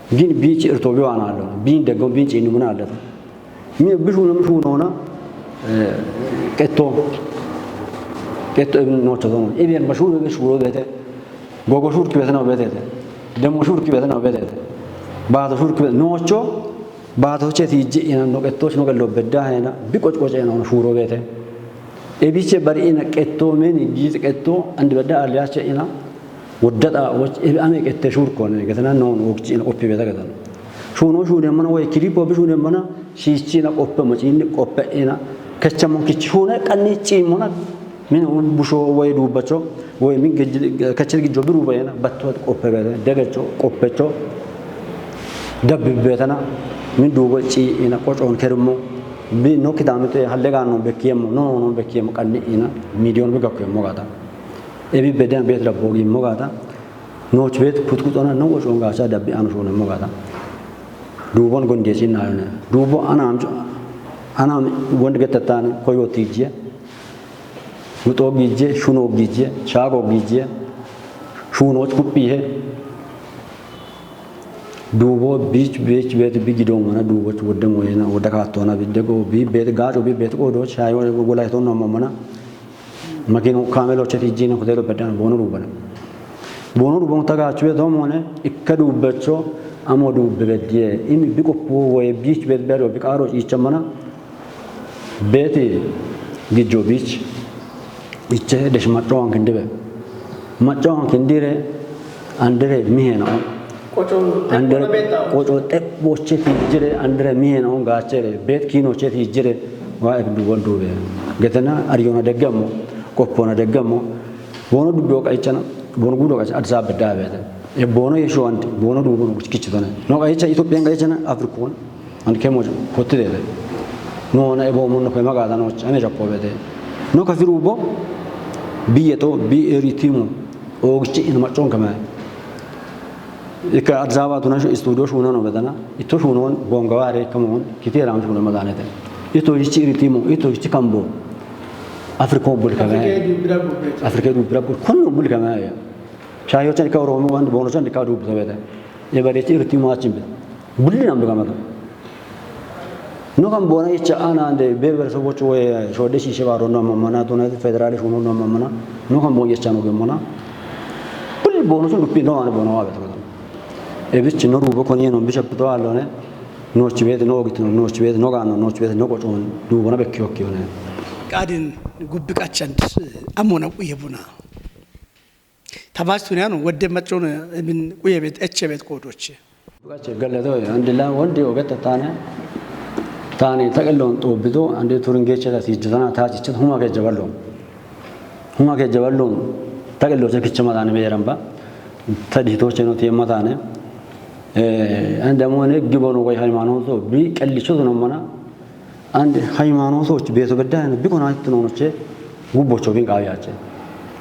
Gin bichi irto bi wana allo. Bin deggo bin chini mun allo. Mi bishu na mishu nona, eh, qetto. Qetto ibn no chodono. Ibn bashu be shuro bete. Gogo shur ki bete na bete. Demo shur ki bete na bete. Bato shur ki bete. Nocho. Bato che ti je ina no qetto no gello bedda hena. Bi qoc qoc ina no shuro bete. Ebiche bari ina qetto meni git qetto andi bedda aliache ina. Woddata woch ebe ame qette shurkone getana non wokchi ina qoppi beta getana. Shuno shune mana way kiripo bi shune mana shichi ina qoppe mo chinni qoppe ina kecha mon kichi shune qanni chi mona min busho way dubacho way min kachir gi jobiru bayana batto qoppe beta degecho qoppecho dabbi betana min dubo chi ina qochon kermo bi no kidamite halle gano bekkiyemo no no bekkiyemo qanni ina midiyon bi gakkiyemo gata. Ebi beden bet la bogi mogata. Noch bet put kut ona no wo shonga cha dabbi an shona mogata. Dubon gonde sin na yone. Dubo anam anam wond getatan koyo tije. Muto gije, shuno gije, chago gije. Shuno chkupi he. Dubo bich bich bet bigi dong mana dubo wodde moyena wodde katona bidde go bi bet gajo bi bet go do chayo go la to no mana. Makinu kamelo cheti jina kutelo bedana bono rubana. Bono rubon taga chwe domone ikkadu becho amo du bedie imi biko po we bich bet bedo bikaro ichamana. Beti gijo bich iche desh macho an kindebe. Macho an kindire andere mihena on. Qoco Andere beta. Qoco tep boche tijire andere mihena on gachere bet kino che tijire wa ek du wal dube. Getena ariyona deggamo, qoppona deggamo. Bono dubbe o qaichana, bono gudo qaichana Addis Ababa bedda bete. E bono yesho andi, bono du bono kichitone. No qaicha Ethiopia qaichana Afrikon. And kemo kottide. No na e bomo no kema gada no ane jappo bete. No kafiru bo biyeto bi eritimo. Ogchi in machon kama. Ika Addis Ababa tuna shu studio shuna no bedana. Ito shunon bonga ware kamon kiti ram shuna madanete. Ito ichi ritimo, ito ichi kambo. Afriko bul kama. Afrika du bira bul. Afrika du bira bul. Kunno bul kama ya. Shayo chan ka Oromo wan bono chan ka du bita beta. E bare ichi ritimo achimbe. Bulli nam kama. No kam bona icha ana ande be ber so bocho we so de shishe baro no mamana to na federal shuno no mamana. No kam bona icha no be mona. Bulli bono so dupi no ana bono wa beta. E bichi no rubo koni no bisha pito alone. No chibet no gitno no chibet no gano no chibet no qochon du bona be kyo kyo ne. Qadin gubbi qachand amona quye buna. Tabas tuniyano wodde macon min quye bet eche bet kodoche. Bukache gallado andila wonde ogetta tane. Tane taqellon xobbito ande turingeche ta sijjatana ta ciccet huma ke jaballo. Huma ke jaballo taqello ce kichama tane be ramba. Ta dito ce no tiemma tane. Eh, ande amone gibono way haymanoto bi qellicho no mana. Ande haymanotoch beto bedda no bikona tinonoche gubbocho bin qawiyache.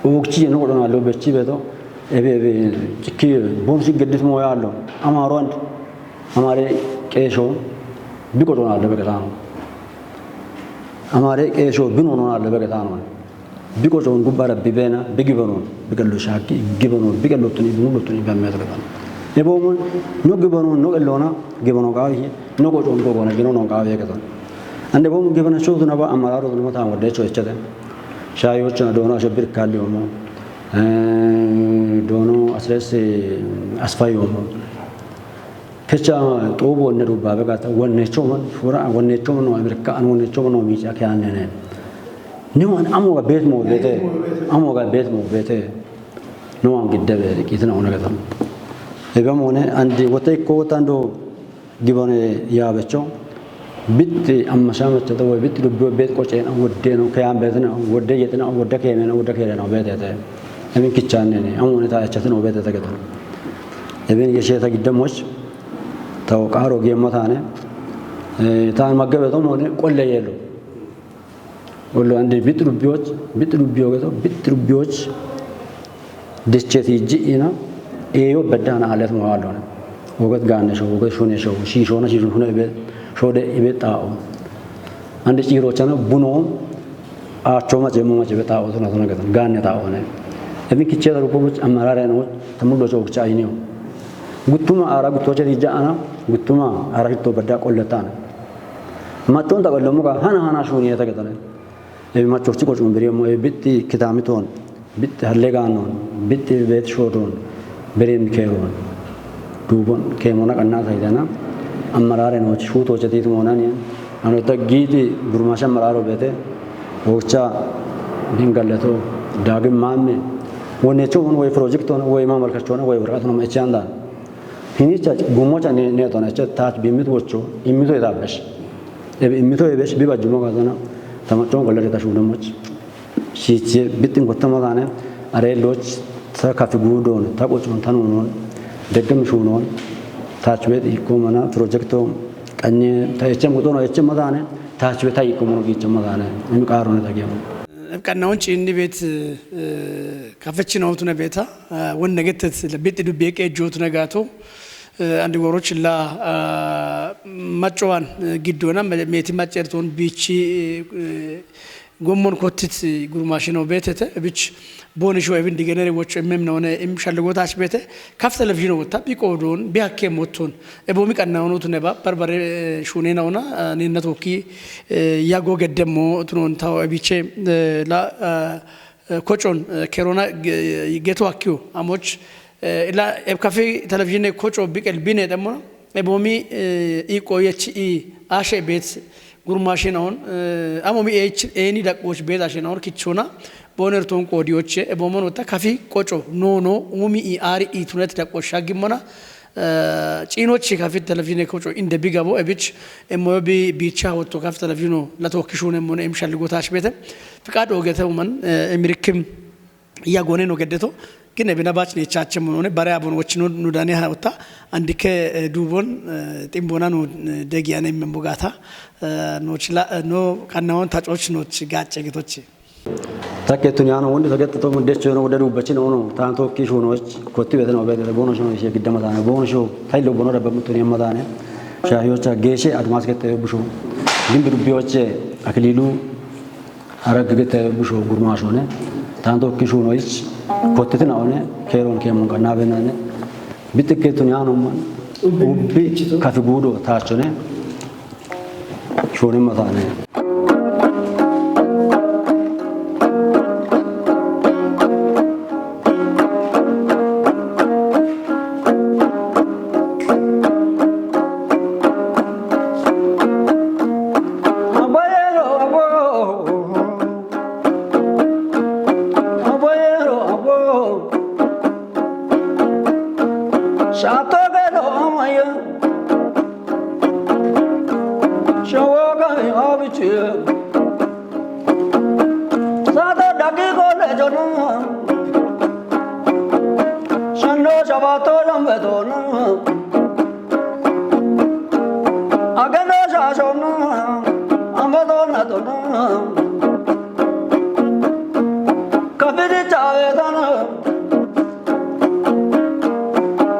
Ogchi no godona lo bechi beto ebe ebe chiki bonsi geddit mo yallo. Amaro and amare qesho biko dona lo begetano. Amare qesho bino no lo begetano. Biko jon gubara bibena bigibono bigallo shaki gibono bigallo tuni bumulo tuni gamme to betan. Ebo mo no gibono no ellona gibono qawi no go jon go gona gino no qawi ketan. Ande bo mo gibana shodu na ba amara ro no ta wode cho echete. Shayo chana dono asho bir kalli omo. Eh, dono asrese asfayo mo. Kecha tobo ne ru babe gata wonne choman fura wonne choman no Amerika an wonne choman no mi cha kya ne ne. Ni wan amo ga bet mo bete. Amo ga bet mo bete. No wan gidde be kitna ona gata. Ebe mo ne andi wote ko tando gibone ya becho. Bitti amma shama chata wo bitti dubbe bet ko chen wodde no kya betna wodde yetna wodde kemena wodde kere no bete te. Emin kichane ne, amone ta achati no bete ta getan. Emin yeshe ta giddamoch, ta qaro gemma tane, eh, ta maggabe to mone, qolle yelo. Olo ande bit rubbiyoch, bit rubbiyo geto, bit rubbiyoch, descheti ji'ina, eyo beddana alet mo alone. Wogat gane sho, wogat shune sho, shi shona shi shune be, shode ibe ta'o. Ande chiro chana buno, a choma chemo ma chebe ta'o, tona tona getan, gane ta'o ne. Emin kicheta rupo much amarare no, tamulo cho cha inyo. Guttuma ara guttoche di ja'ana, guttuma ara hitto bedda qolletana. Machon ta qollomo ka hana hana shuni eta getan. Ebi machochi qochun beri mo, ebi bitti kitamiton, bitti halleganon, bitti bet shodon, berin keron. Dubon kemona qanna saidana, ammarare no shuto chati monani. Ano ta giti gurmasha ammararo bete, ocha bingaleto, dagim mamme, wone chon, woi project on, woi mamal kachona, woi warqat no mechanda. Hinicha gumocha ne, ne tona cha tach bimit wocho, imito etabesh. Ebi imito ebesh, biba jumo gazana, tamachon golle ta shunamoch. Shiche, bitin gottama gane, are loch, ta kafi gudon, ta qochon, ta nunon, deggem shunon, tach bet iko mana, projecto, kanye, ta echem gotono, echem madane, tach bet ta iko mono gichem madane, imi qarone ta gem. Qannaon chinni bet, eh, kafechin otuna beta, eh, won negetet, le bit dubbe ke jotuna gato, eh, andi worochilla, eh, machowan, eh, giddona, me-, meti macherton bichi, eh, gommon kottit, eh, gurmashino betete, bich boni sho evin digenere wocho emmem none, im shallugotash bete, kaf televizyon wotta, bi qodon, bi hakke motton, ebomi qannaon otune ba, barbare, eh, shunena ona, eh, ninna tokki, eh, yago geddemmo, tunon tawo ebiche, eh, la, eh, eh, kochon, eh, kerona ge-, geto akkiyo, amoch, eh, ila eb kafi televizyon kocho bikel bine demmo, ebomi, eh, i qoyechi i ashe bet gurmashin on, eh, amomi ech, eni daqoch bet ashe on kichona, boner ton qodiyoche, ebomon wota kafi kocho, no, no, umi i ari i tunet daqoch shagimona, eh, chinochi kafi televizyon kocho inde bigabo, ebich, emmo bi, bicha wotto kafi televizyon la tokki shune mone em shallugotash bete, fiqad ogete uman, eh, emirikim, iya gone no geddeto, gine bina bach ne chache mo ne bare abon wochino no dane ha otta, andike, eh, dubon, eh, timbona no, eh, degiyane membo gata, eh, no chila, eh, no kannaon tachoch no chi gache getochi. Takke tunyano wonde tagette to mo decho no wode dubachin ono, tanto ki shuno kotti beteno bete bono shuno she giddama tane bono shu, tailo bono da bamutuni amma tane. Shahiyocha geshe admas kette busho. Gimbi dubbiyoche akililu, Ara gigete busho gurmashone, tanto kishuno ich, kottete na one, keron kemon kanabe nane, bitike tunyano man, ubbi kafi gudo tachone, shone matane. Sada dagi gole jona, shando shabato lambe dona. Agano shashona, ambe dona dona. Kabiri chave dona,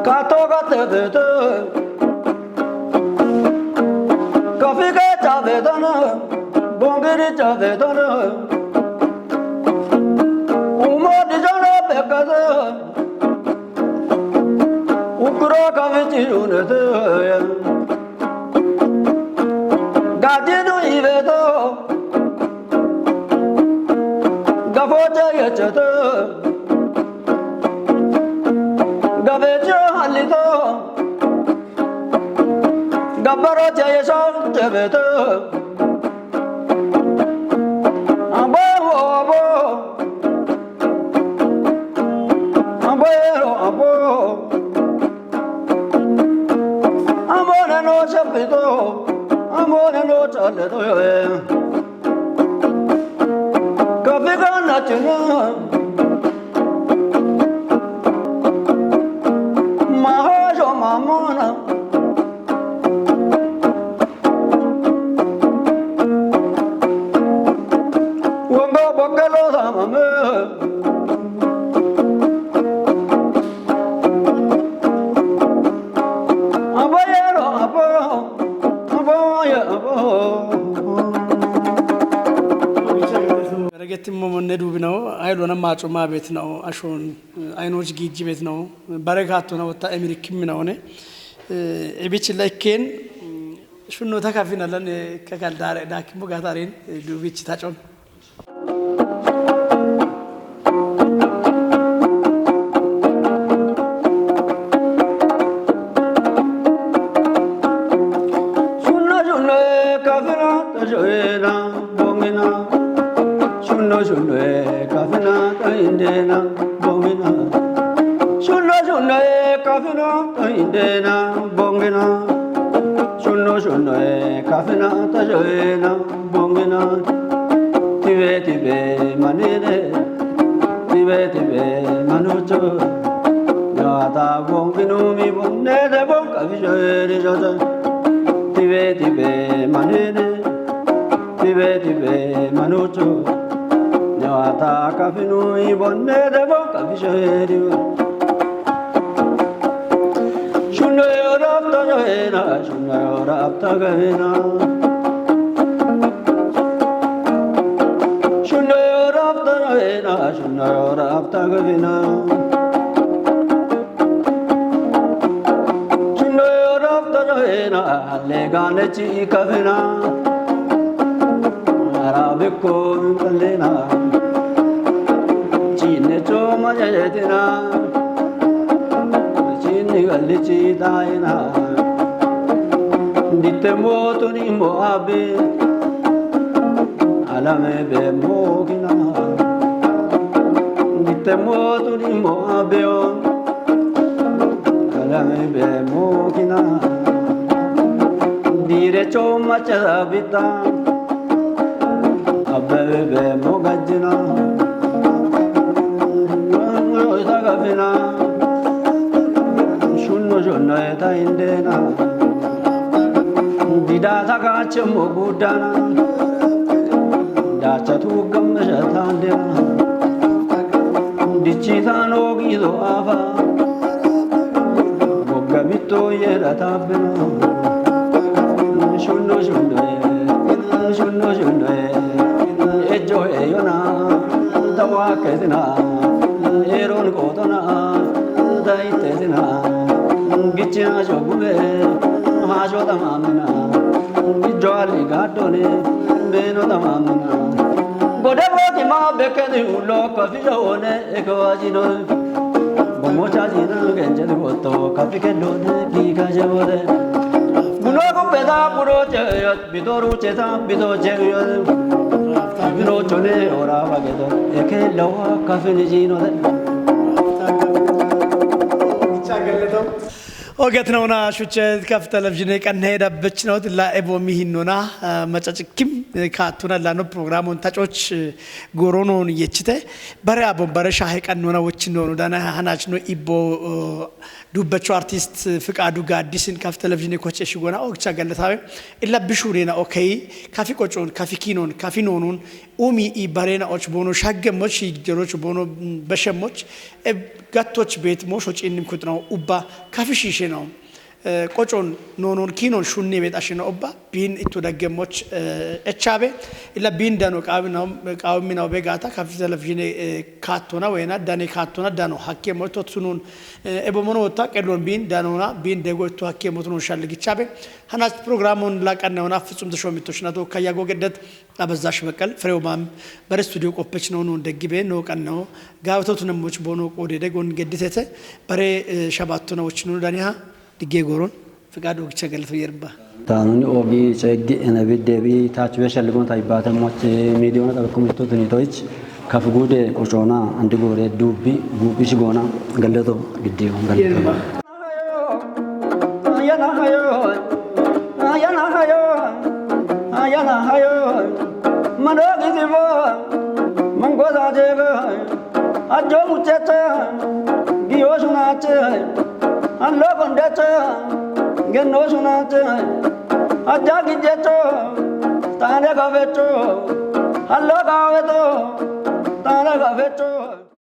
kato kate dete. Kafike chabetana, bongiri chabetana. Umo dijana bekada, ukro kavichi unete. Gadinu iveto, gafoja yechete. Gavejo halito. Gabbaro jeye shon jebete. Abo, abo. Abo, abo. Abo ne no chapito. Abo ne no chaleto. Kafiga nachina. Timmo monne duubinawo, ayilona maacuma beetinawo, ashoon ayinoch giijji beetinawo, bare kaattona wotta emiri kimminawo ne. Ebichi laikken shunno ta kafina lan kakal dare da kimmo gatarin duubichi tacon. Shunno shunno kafina tajoena bongina. Shunno shunno kafina taindena bongina. Shunno shunno kafina taindena bongina. Shunno shunno kafina tajoena bongina. Tibe tibe manene. Tibe tibe manucho. Nyata bonginu mi bonne de bong kafijo eri jota. Tibe tibe manene. Tibe tibe manucho. Nyata kafinu i bonne de bong kafijo eri. Shunno yorap ta joena. Shunno yorap ta gavina. Shunno yorap ta joena. Shunno yorap ta gavina. Shunno yorap ta joena. Legane chi kavina. Arabiko kalena. Chine choma jetina. Chini galichi daina. Dite motuni mo abe. Alame be mogina. Dite motuni mo abe o. Alame be mogina. Dire choma chabita. Abebe mogajina. Tagafina. Shunno shunno eta indena. Dida tagache mogudana. Dacha tu gamma shatandena. Dichi tano gido ava. Bogga mitto yera tabbeno. Shunno shunno e, shunno shunno e. Ejjo eyona, tawa kezina. Eron kotona, daitezina. Gichi ajo gube, ajo tamamina. Gijo ali gadone, beno tamamina. Gode boti ma bekedi ulo kafijo one. Eko ajino, gomo chajina, genje de boto, kafi ke lode, ki kaje bode. Bulo ko peda puro che, bidoru che ta, bido che yo. Bino chone ora bagedo, eke lawa kafi ni jino de. Oget nona shuche kaf televizhine kan he da bechno la ebo mi hinona, machachikim, katuna lano programon tachoch, goronon yechite. Bare abon bare shahe qannona wochin nonu dana hanach no ibbo, eh, dubbecho artist, eh, Fiqadu Gaaddisin kaf televizhine koche shigona ogcha gallatawe. Illa bishurena okay. Kafi qochon, kafi kinon, kafi nonun. Umi i barena och bono shagge moch, i deroch bono, mm, beshe moch. E gattoch bet mo shoch innim kutno ubba kafi shishe no. Eh, qochon nonon kinon shunni bet ashina obba, bin ittu daggemoch, eh, echabe, illa bin dano qawminaw, qawminaw begata, kafi televizhine, eh, kattona wena, dane kattona, dano hakke moch, totsunun, eh, ebo mono wota, qellon bin, danona, bin dego ittu hakke motunon shalligichabe. Hanach programon laqanna wona, fitsum tesho mittoshnato, kayago geddet, Abazzash Beqqel, Firew Maam, bare studio qoppech no, nun deggibe, no qanno, gawtotu nemoch bono qode degon gedditete, bare, eh, shabatto na wochinu daniha, digge goron, Fiqadu ogcha galto yerba. Taanuni ogi ceggi ena biddebi taach besha ligon taibate moch miidiyona xabe kumitto tunitoich kaf guude qochoona andi goore duubbi guubbichi goona galleto giddiyo galleto. Ayana hayo, ayana hayo, ayana hayo. Mano gidibo, mango da jebe. Ajo muchete, giyo sunache, allo kondete, genno sunache, aja gijeto, tane gaveto, allo gaveto, tane gaveto.